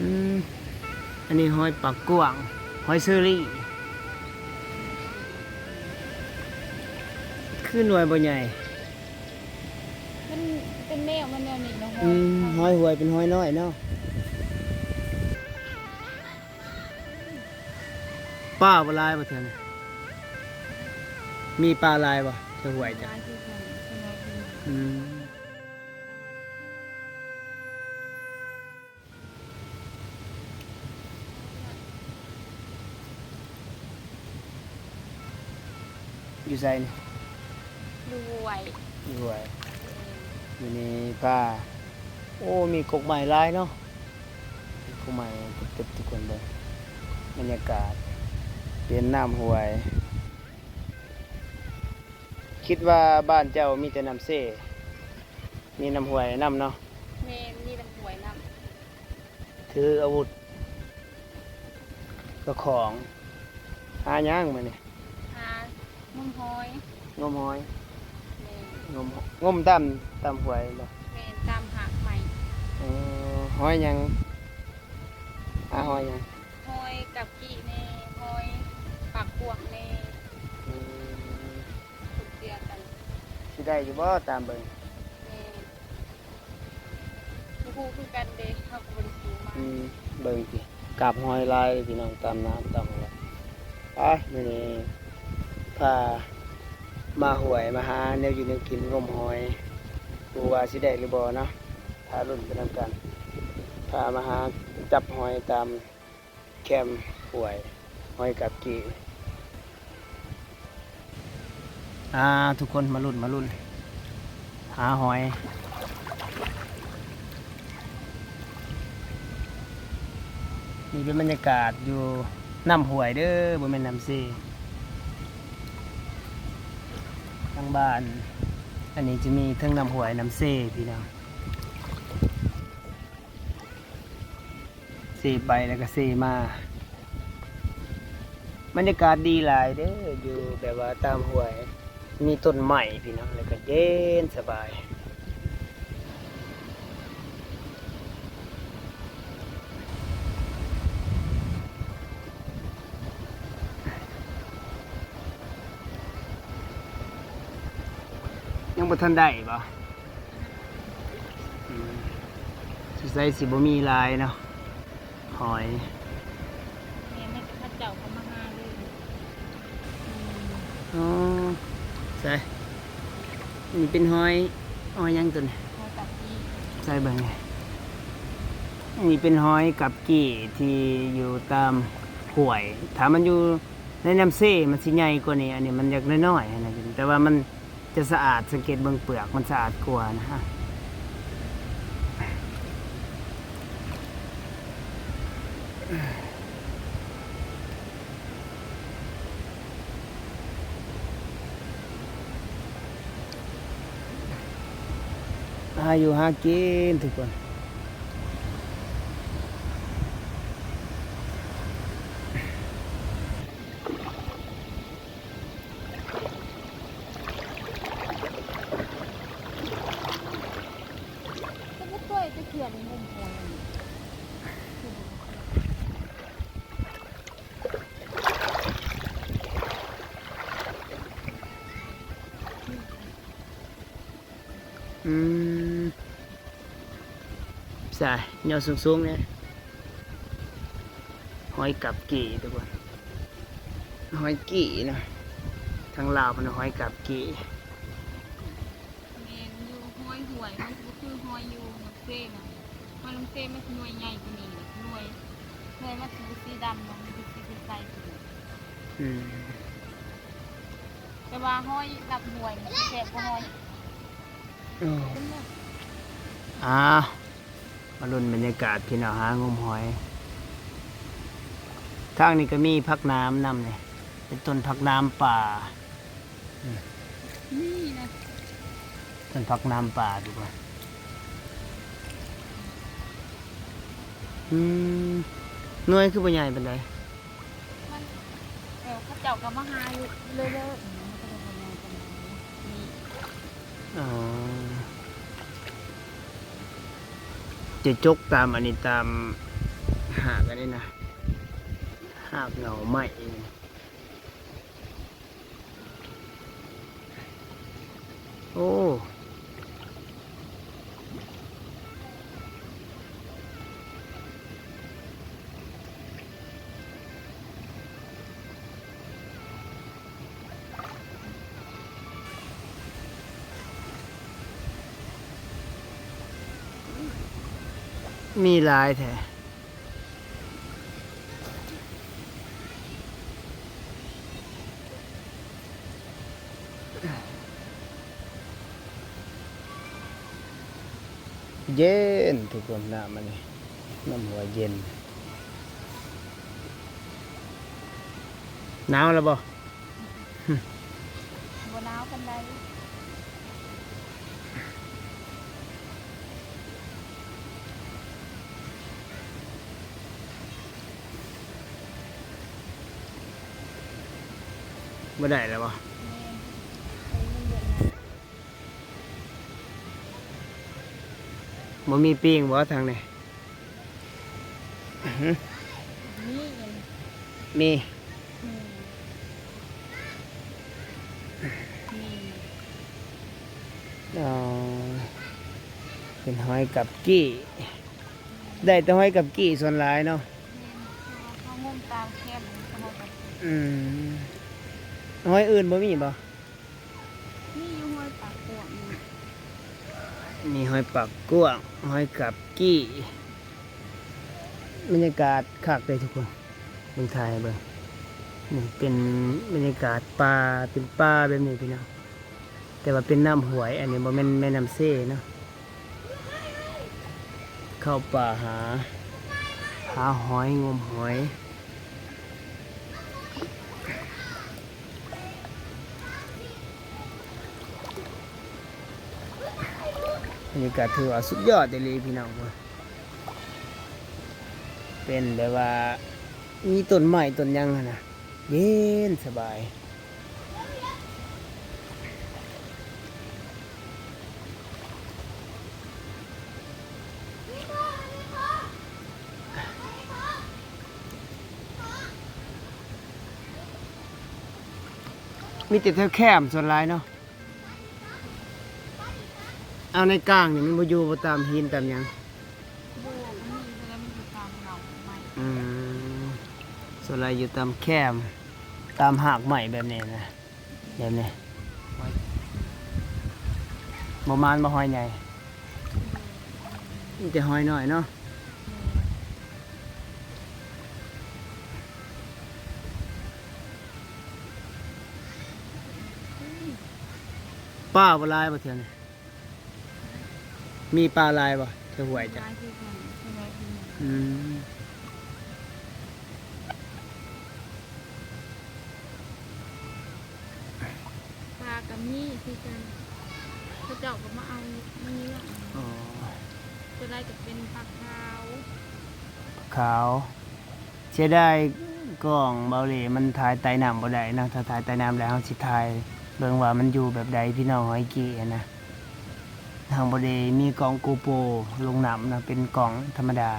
ອືມ ອັນນີ້ຫອຍປາກກວ້າງ ຫອຍເຊີຣີ ຄືໜ່ວຍບໍ່ໃຫຍ່. ມັນເປັນແນວ ມັນແນວນີ້ເນາະ. ອືມ ຫອຍຫ້ວຍເປັນຫອຍນ້ອຍເນາະ. ປາບໍ່ຫຼາຍບໍ່ເທື່ອນີ້? ມີປາຫຼາຍບໍ່ແຖວຫ້ວຍຈ້ະ? ຫຼາຍຄືກັນ ສ່ວນຫຼາຍຄື ອືມ ຢູ່ໃສນີ້? ຢູ່ຫ້ວຍ ຢູ່ຫ້ວຍ. ແມ່ນ ຢູ່ໃນປ່າ. ໂອ້ ມີກົກໄມ້ຫຼາຍເນາະ. ມີກົກໄມ້ເຕັມໆ ທຸກຄົນເບິ່ງ ບັນຍາກາດເປັນນ້ຳຫ້ວຍ. ຄິດວ່າບ້ານເຈົ້າມີແຕ່ນ້ຳເຊ ມີນ້ຳຫ້ວຍນຳເນາະ? ແມ່ນ ມີນ້ຳຫ້ວຍນຳ. ຖືອາວຸດກະຂອງ ຫາຫຍັງມື້ນີ້? ຫາງົມຫອຍ. ງົມຫອຍ? ແມ່ນ. ງົມ ງົມຕາມ ຕາມຫ້ວຍບໍ່? ແມ່ນ ຕາມຮາກໄມ້. ເອີ ຫອຍຫຍັງ? ຫາຫອຍຫຍັງ? ຫອຍກັບກີ້ແດ່ ຫອຍປາກກວ້າງແດ່. ອືມ ເພິ່ນເຊື່ອກັນ. ຊິໄດ້ຢູ່ບໍ່? ຕາມເບິ່ງ. ແມ່ນ. ບໍ່ຮູ້ຄືກັນເດ້ ເຮົາກໍບໍ່ໄດ້ຊື້ມາ. ອືມ ເບິ່ງຕິ ກາບຫອຍຫຼາຍພີ່ນ້ອງ ຕາມນ້ຳຕາມຫ້ວຍ. ໄປ ມື້ນີ້ພາມາຫ້ວຍ ມາຫາແນວຢູ່ແນວກິນ ງົມຫອຍ ບໍ່ຮູ້ວ່າຊິໄດ້ຫຼືບໍ່ເນາະ. ຖ້າລຸ້ນໄປນຳກັນ ພາມາຫາຈັບຫອຍຕາມ ແຄມຫ້ວຍ ຫອຍກັບກີ້. ອ່າ ທຸກຄົນມາລຸ້ນ ມາລຸ້ນຫາຫອຍ. ນີ້ເປັນບັນຍາກາດຢູ່ນ້ຳຫ້ວຍເດີ້ ບໍ່ແມ່ນນ້ຳເຊ. ທາງບ້ານອັນນີ້ຈະມີເທິງນ້ຳຫ້ວຍນ້ຳເຊ ພີ່ນ້ອງ. ເຊໄປແລ້ວກໍເຊມາ. ບັນຍາກາດດີຫຼາຍເດີ້ ຢູ່ແບບວ່າຕາມຫ້ວຍ ມີຕົ້ນໄມ້ພີ່ນ້ອງ ແລ້ວກໍເຢັນສະບາຍ. ຍັງບໍ່ທັນໄດ້ບໍ່? ອືມ ສົງໄສຊິບໍ່ມີຫຼາຍເນາະ ຫອຍ. ແມ່ນ ມັນຈະເຂົາເຈົ້າກໍມາຫາເລີຍ. ອືມ ອໍ ໃສ ນີ້ເປັນຫອຍ ຫອຍຫຍັງຕົວນີ້? ຫອຍກັບກີ້. ໃສເບິ່ງນີ້ ນີ້ເປັນຫອຍກັບກີ້ທີ່ຢູ່ຕາມຫ້ວຍ. ຖ້າມັນຢູ່ໃນນ້ຳເຊ ມັນຊິໃຫຍ່ກວ່ານີ້ ອັນນີ້ມັນຢາກນ້ອຍໆ ຫັ້ນນະ ແຕ່ວ່າມັນ ຈະສະອາດ ສັງເກດເບິ່ງເປືອກ ມັນສະອາດກວ່ານະ. ຫາຢູ່ຫາກິນທຸກຄົນ. ອືມ ໃສ ຍໍສູງໆ ແດ່. ຫອຍກັບກີ້ທຸກຄົນ ຫອຍກີ້ນະ ທາງລາວເພິ່ນວ່າຫອຍກັບກີ້. ແມ່ນ ຢູ່ຫ້ວຍຫ້ວຍ ມັນຊິບໍ່ຄືຫອຍຢູ່ນ້ຳເຊນະ. ຫອຍນ້ຳເຊມັນຊິໜ່ວຍໃຫຍ່ກວ່ານີ້ ໜ່ວຍ ໜ່ວຍມັນຊິບໍ່ສີດຳເນາະ ມັນຊິສີໃສໆ. ອືມ ແຕ່ວ່າຫອຍລຳຫ້ວຍນີ້ຊິແຊບກວ່າຫອຍ. ເອີ ອ້າວ ມາລຸ້ນບັນຍາກາດພີ່ນ້ອງ ຫາງົມຫອຍ. ທາງນີ້ກໍມີຜັກໜາມນຳນີ້ ເປັນຕົ້ນຜັກໜາມປ່າ. ອືມ ນີ້ນະ ເປັນຜັກໜາມປ່າທຸກຄົນ. ອືມ ໜ່ວຍຄືບໍ່ໃຫຍ່ປານໃດ? ມັນ ເອີ ເຂົາເຈົ້າກໍມາຫາຢູ່ເລື້ອຍໆ ນີ້ ອໍ ຈະຈົກຕາມອັນນີ້ ຕາມ ຮາກອັນນີ້ນະ ຮາກເຫງົ້າໄມ້ ໂອ້ ມີຫຼາຍແທ້. ເຢັນທຸກຄົນ ນ້ຳອັນນີ້ ນ້ຳຫ້ວຍເຢັນ. ໜາວແລ້ວບໍ່? ບໍ່ໜາວປານໃດ. ບໍ່ໄດ້ແລ້ວບໍ່? ແມ່ນ ບໍ່ມີປິງບໍ່ທາງນີ້? ມີ ມີ ມີ ອໍ ເປັນຫອຍກັບກີ້ ໄດ້ແຕ່ຫອຍກັບກີ້ສ່ວນຫຼາຍເນາະ. ແມ່ນ ເພາະວ່າເຂົາງົມຕາມແຄມ ເຂົາກໍ ອືມ ຫອຍອື່ນບໍ່ມີບໍ່? ມີຢູ່ ຫອຍປາກກວ້າງ ມີຫອຍປາກກວ້າງ ຫອຍກັບກີ້. ບັນຍາກາດຄັກເດ້ທຸກຄົນ ເບິ່ງ ຖ່າຍໃຫ້ເບິ່ງ. ນີ້ເປັນບັນຍາກາດປ່າ ເປັນປ່າແບບນີ້ພີ່ນ້ອງ ແຕ່ວ່າເປັນນ້ຳຫ້ວຍ ອັນນີ້ບໍ່ແມ່ນແມ່ນ້ຳເຊເນາະ. ເຂົ້າປ່າຫາ ຫາຫອຍ ງົມຫອຍ. ບັນຍາກາດຖືວ່າສຸດຍອດອີ່ຫຼີພີ່ນ້ອງ ເປັນແບບວ່າມີຕົ້ນໄມ້ຕົ້ນຫຍັງຫັ້ນນະ ເຢັນສະບາຍ. ມີແຕ່ແຖວແຄມສ່ວນຫຼາຍເນາະ. ເອົາ ໃນກາງນີ້ມັນບໍ່ຢູ່ບໍ່ຕາມຫີນຕາມຫຍັງ? ບໍ່ ມັນມີແຕ່ມັນຢູ່ຕາມເຫງົ້າໄມ້. ອືມ ສ່ວນຫຼາຍຢູ່ຕາມແຄມ ຕາມຮາກໄມ້ແບບນີ້ນະ ແບບນີ້. ບໍ່ມານບໍ່ ຫອຍໃຫຍ່? ມີແຕ່ຫອຍນ້ອຍເນາະ. ປາບໍ່ຫຼາຍບໍ່ເທື່ອນີ້? ມີປາຫຼາຍບໍ່ແຖວຫ້ວຍເຈົ້າ? ຫຼາຍຄືກັນ ຫຼາຍຄືກັນ. ອືມ. ປາກໍມີຄືກັນ ເຂົາເຈົ້າກໍມາເອົາມາເຍອະ. ອໍ ສ່ວນຫຼາຍກໍເປັນປາຂາວ ຂາວ. ເສຍດາຍກ້ອງເບົາເຫຼມັນຖ່າຍໃຕ້ນ້ຳບໍ່ໄດ້ເນາະ, ຖ້າຖ່າຍໃຕ້ນ້ຳໄດ້ເຮົາຊິຖ່າຍເບິ່ງວ່າມັນຢູ່ແບບໃດ ພີ່ນ້ອງ. ຫອຍກີ້ຫັ້ນນະ ເຮົາບໍ່ໄດ້ມີກ້ອງໂກໂປລົງນ້ຳເນາະ, ເປັນກ້ອງທຳມະດາ.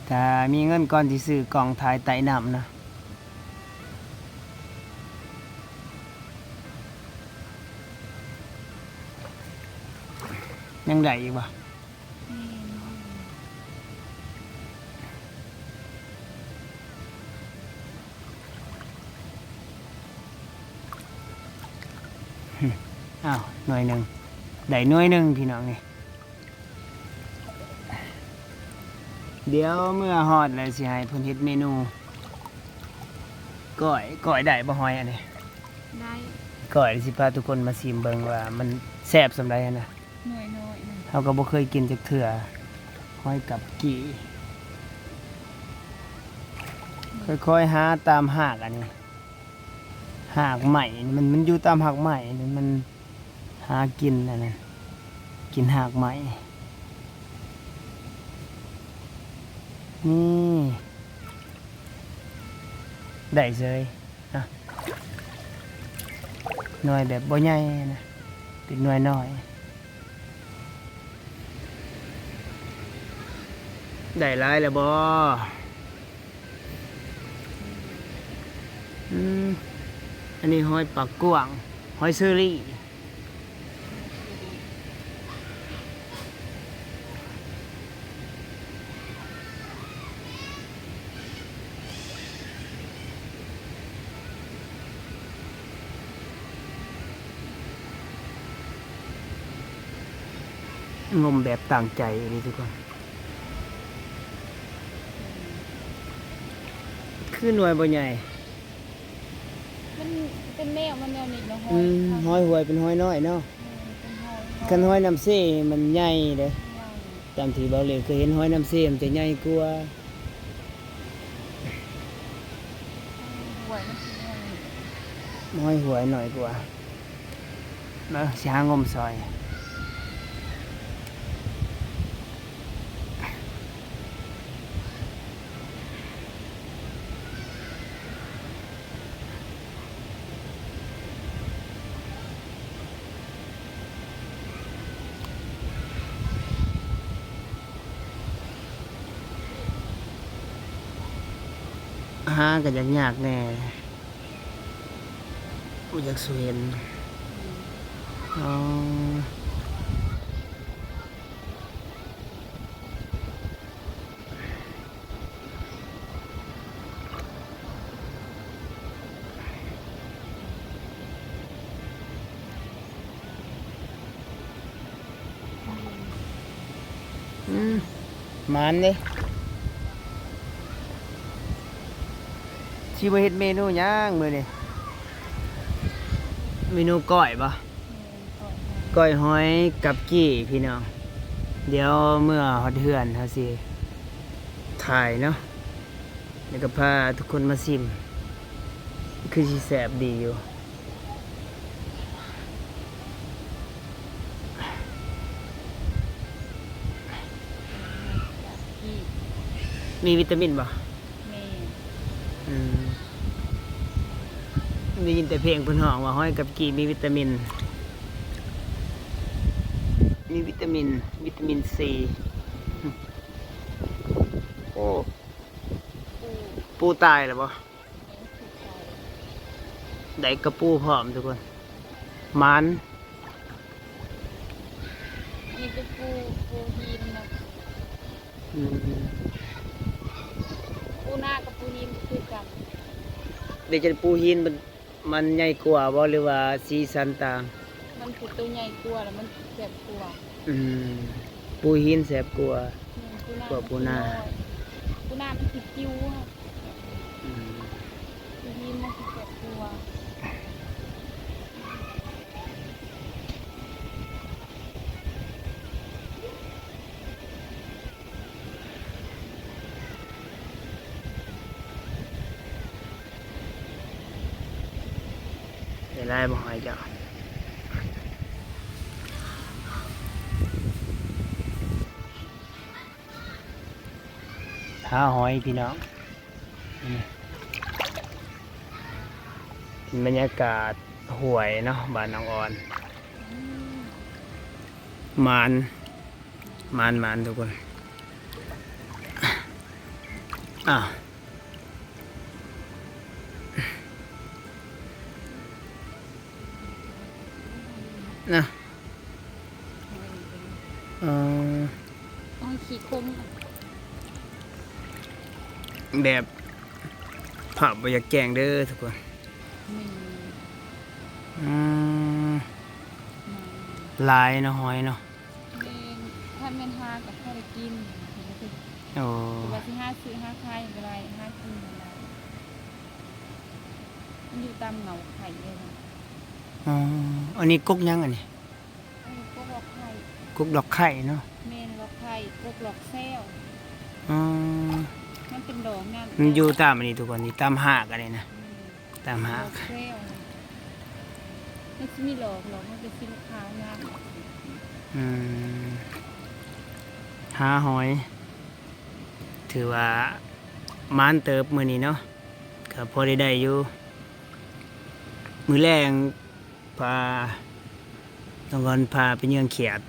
ຖ້າມີເງິນກ່ອນຊິຊື້ກ້ອງຖ່າຍໃຕ້ນ້ຳນະ. ຍັງໄດ້ອີກບໍ່? ອ້າວ ໜ່ວຍໜຶ່ງ ໄດ້ໜ່ວຍໜຶ່ງ ພີ່ນ້ອງນີ້. ດຽວເມື່ອຮອດແລ້ວຊິໃຫ້ເພິ່ນເຮັດເມນູກ້ອຍ. ກ້ອຍໄດ້ບໍ່ຫອຍອັນນີ້? ໄດ້. ກ້ອຍຊິພາທຸກຄົນມາຊິມເບິ່ງວ່າມັນແຊບສ່ຳໃດຫັ້ນນະ. ໜ່ວຍນ້ອຍນະ ເຮົາກໍບໍ່ເຄີຍກິນຈັກເທື່ອ. ຫອຍກັບກີ້ ຄ່ອຍໆຫາຕາມຮາກອັນນີ້ ຮາກໄມ້ ມັນ ມັນຢູ່ຕາມຮາກໄມ້ ມັນ ມັນຫາກິນອັນນັ້ນ ກິນຮາກໄມ້. ນີ້ ໄດ້ເສີຍ. ອ່ະ ໜ່ວຍແບບບໍ່ໃຫຍ່ນະ ເປັນໜ່ວຍນ້ອຍ. ໄດ້ຫຼາຍແລ້ວບໍ່? ອືມ ອັນນີ້ຫອຍປາກກວ້າງ ຫອຍເຊີຣີ. ງົມແບບຕັ້ງໃຈເລີຍທຸກຄົນ. ຄືໜ່ວຍບໍ່ໃຫຍ່. ມັນເປັນແນວ ມັນແນວນີ້ເນາະ ອືມ ຫອຍ ຫອຍຫວຍເປັນຫອຍນ້ອຍເນາະ. ແມ່ນ ເປັນຫອຍ ຫອຍ ຄັນຫອຍນ້ຳເຊມັນໃຫຍ່ເດ້ ໃຫຍ່ ຕາມທີ່ເບົາເລເຄີຍເຫັນ ຫອຍນ້ຳເຊມັນຈະໃຫຍ່ກວ່າ ຫອຍມັນຊິນ້ອຍ ຫອຍຫວຍນ້ອຍກວ່າ. ມາ ຊິຫາງົມຊ່ອຍ. ຫາກໍຍາກໆແດ່. ບໍ່ຢາກສູ່ເຫັນ. ອໍ ອືມ ໝານເດ້. ຊິມາເຮັດເມນູຫຍັງມື້ນີ້? ເມນູກ້ອຍບໍ່? ແມ່ນ ກ້ອຍຫອຍ ກ້ອຍຫອຍກັບກີ່ພີ່ນ້ອງ. ດຽວເມື່ອຮອດເຮືອນເຮົາຊິຖ່າຍເນາະ ແລ້ວກໍພາທຸກຄົນມາຊິມ ຄືຊິແຊບດີຢູ່. ມີວິຕາມິນບໍ່? ມີ. ອືມ ໄດ້ຍິນແຕ່ເພງເພິ່ນຮ້ອງວ່າ ຫອຍກັບກີ່ມີວິຕາມິນ ມີວິຕາມິນ ວິຕາມິນຊີ. ໂອ້ ປູຕາຍແລ້ວບໍ່? ໄດ້ກະປູພ້ອມທຸກຄົນ ໝານ. ອັນນີ້ກໍປູ ປູຫີນເນາະ. ອືມ ປູນາກັບປູຫີນຄືກັນ. ເດ ຈັ່ງປູຫີນມັນ ມັນໃຫຍ່ກວ່າບໍ່ ຫຼືວ່າສີສັນຕ່າງ? ມັນຄືໂຕໃຫຍ່ກວ່າ ແລ້ວມັນແຊບກວ່າ. ອືມ ປູຫີນແຊບກວ່າ. ແມ່ນ ປູນາ ກວ່າປູນາ ປູນາມັນຊິຈິ້ວ. ອືມ ປູຫີນມັນຊິແຊບກວ່າ. ໄດ້ຫຼາຍບໍ່ຫອຍເຈົ້າ? ຫາຫອຍພີ່ນ້ອງ. ນີ້ ເປັນບັນຍາກາດຫ້ວຍເນາະ ບ້ານໜອງອ່ອນ. ໝານ ໝານໆ ທຸກຄົນ. ອ້າວ ນະ ເອີ ໂອ້ຍ ຂີ້ຄົມ ແບບພາບບໍ່ຢາກແຈ້ງເດີທຸກຄົນ. ນີ້ ອືມ ຫຼາຍເນາະ ຫອຍເນາະ. ແມ່ນ ຄັນແມ່ນຫາກໍພໍໄດ້ກິນ. ໂອ້ ແຕ່ວ່າຊິຫາຊື້ຫາຂາຍກໍໄດ້ ຫາກິນກໍໄດ້. ມັນຢູ່ຕາມເຫງົ້າໄຂ່ເດ້. ອໍ ອັນນີ້ກົກຫຍັງອັນນີ້? ອັນນີ້ກົກລອກໄຂ່. ກົກລອກໄຂ່ເນາະ. ແມ່ນ ລອກໄຂ່ ກົກລອກແຊວ. ອໍ ມັນເປັນດອກນັ້ນ ມັນຢູ່ຕາມອັນນີ້ທຸກຄົນ ນີ້ຕາມຮາກອັນນີ້ນະ. ອືມ ຕາມຫາກ ແຊວ ມັນຊິມີຫຼອກ ຫຼອກມັນເປັນສີຂາວງາມ. ອືມ ຫາຫອຍ ຖືວ່າໝານເຕີບມື້ນີ້ເນາະ ກໍພໍໄດ້ໄດ້ຢູ່. ມື້ແລງ ພາ ຕ້ອງກ່ອນ ພາໄປເຍືອງຂຽດ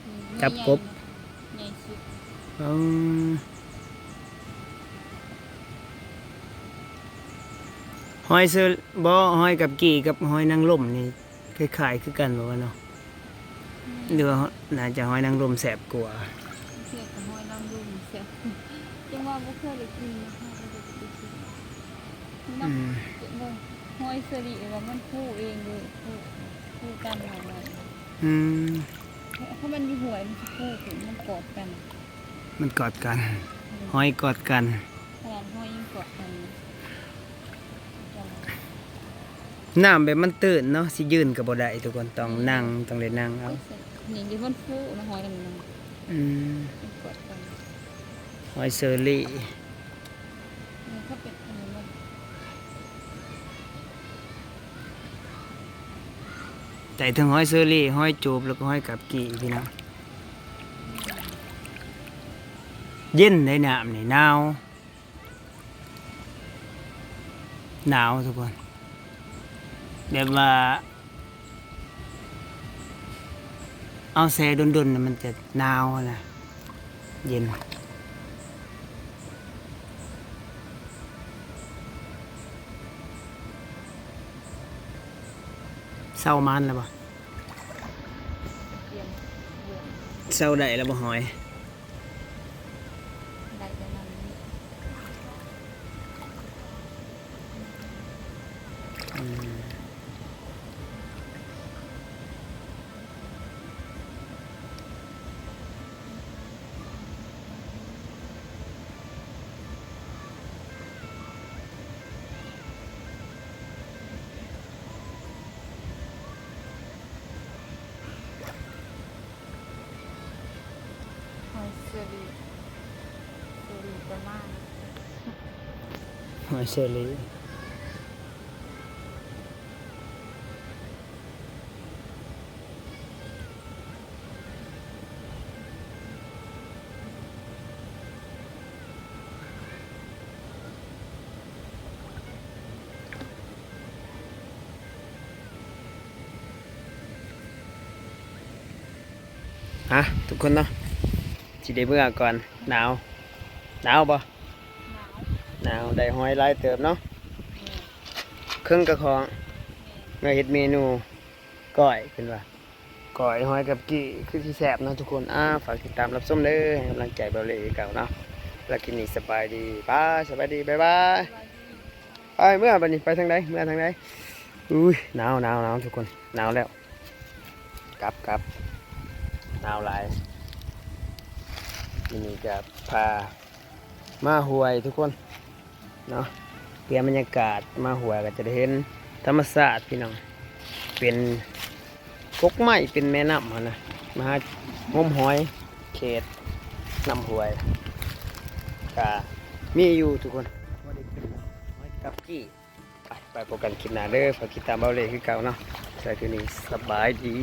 ອືມ ກັບກົບ ໃຫຍ່ເນາະ ໃຫຍ່ສຸດ. ເອີ ຫອຍເຊີ ບໍ່ ຫອຍກັບກີ້ກັບຫອຍນາງລົມນີ້ ຄ້າຍໆຄືກັນບໍ່ວະເນາະ? ອືມ ຫຼືວ່າໜ້າຈະຫອຍນາງລົມແຊບກວ່າ? ເຮັດກັບຫອຍນາງລົມແຊບ ຈັ່ງວ່າບໍ່ເຄີຍໄດ້ກິນນະ ຫອຍ ອືມ ຫອຍເຊີຣີວ່າມັນຟູເອງເດ້ ຟູ ຟູຕາມໜ້າມັນ ອືມ ເພາະມັນຢູ່ຫ້ວຍ ມັນຊິຟູຂຶ້ນ ມັນກອດກັນ ມັນກອດກັນ ອືມ ຫອຍກອດກັນ ຂະໜາດຫອຍຍັງກອດກັນ. ນ້ຳແບບມັນຕື້ນເນາະ ຊິຢືນກໍບໍ່ໄດ້ທຸກຄົນ ຕ້ອງນັ່ງ ອືມ ຕ້ອງໄດ້ນັ່ງເອົາ. ນີ້ເດ ມັນຟູນະ ຫອຍນັ້ນນະ ອືມ ມັນກອດກັນ ຫອຍເຊີຣີ ນີ້ເຂົາເປັນອັນນີ້ມັນ ໄດ້ເຖິງຫອຍເຊີຣີ ຫອຍຈູບ ແລ້ວກໍຫອຍກັບກີ້ ພີ່ນ້ອງ. ເຢັນໄດ໋ ນ້ຳນີ້ໜາວ ໜາວທຸກຄົນ ແບບວ່າເອົາແຊ່ດົນໆ ມັນຈະໜາວນະ ເຢັນ. ເຊົາມານແລ້ວບໍ່? ເຊົາໄດ້ແລ້ວບໍ່ຫອຍ? ໄດ້ແຕ່ນັ້ນ ອືມ. ຫອຍເຊີຣີ ເຊີຣີປະມານ ຫອຍເຊີຣີ. ຮະ ທຸກຄົນເນາະ ຊິໄດ້ເມືອກ່ອນ ໜາວ ໜາວບໍ່? ໜາວ ໜາວ ໄດ້ຫອຍຫຼາຍເຕີບເນາະ ແມ່ນ ເຄິ່ງກະຂອງ ແມ່ນ ເມື່ອເຮັດເມນູກ້ອຍ ເພິ່ນວ່າ ກ້ອຍຫອຍກັບກີ້ ຄືຊິແຊບເນາະທຸກຄົນ. ອ່າ ຝາກຕິດຕາມຮັບຊົມເດີ ໃຫ້ກຳລັງໃຈເບົາເລ່ຄືເກົ່າເນາະ. ແລ້ວຄລິບນີ້ສະບາຍດີ ບາຍ ສະບາຍດີ ບາຍບາຍ ສະບາຍດີ. ໄປເມືອບັດນີ້ ໄປທາງໃດ ເມືອທາງໃດ? ອຸ້ຍ ໜາວ ໜາວ ໜາວທຸກຄົນ ໜາວແລ້ວ ກັບ ກັບ ໜາວຫຼາຍ. ມື້ນີ້ກໍພາມາຫ້ວຍທຸກຄົນເນາະ ເປັນບັນຍາກາດ ມາຫ້ວຍກໍຈະໄດ້ເຫັນທຳມະຊາດພີ່ນ້ອງ ເປັນກົກໄມ້ ເປັນແມ່ນ້ຳຫັ້ນນະ ມາຫາງົມຫອຍເຂດນ້ຳຫ້ວຍ ກໍມີຢູ່ທຸກຄົນ ພໍໄດ້ກິນເນາະ ຫອຍກັບກີ້. ໄປ ໄປພົບກັນຄລິບໜ້າເດີ ຝາກຕິດຕາມເບົາເລ່ຄືເກົ່າເນາະ. ສຳລັບຄລິບນີ້ ສະບາຍດີ.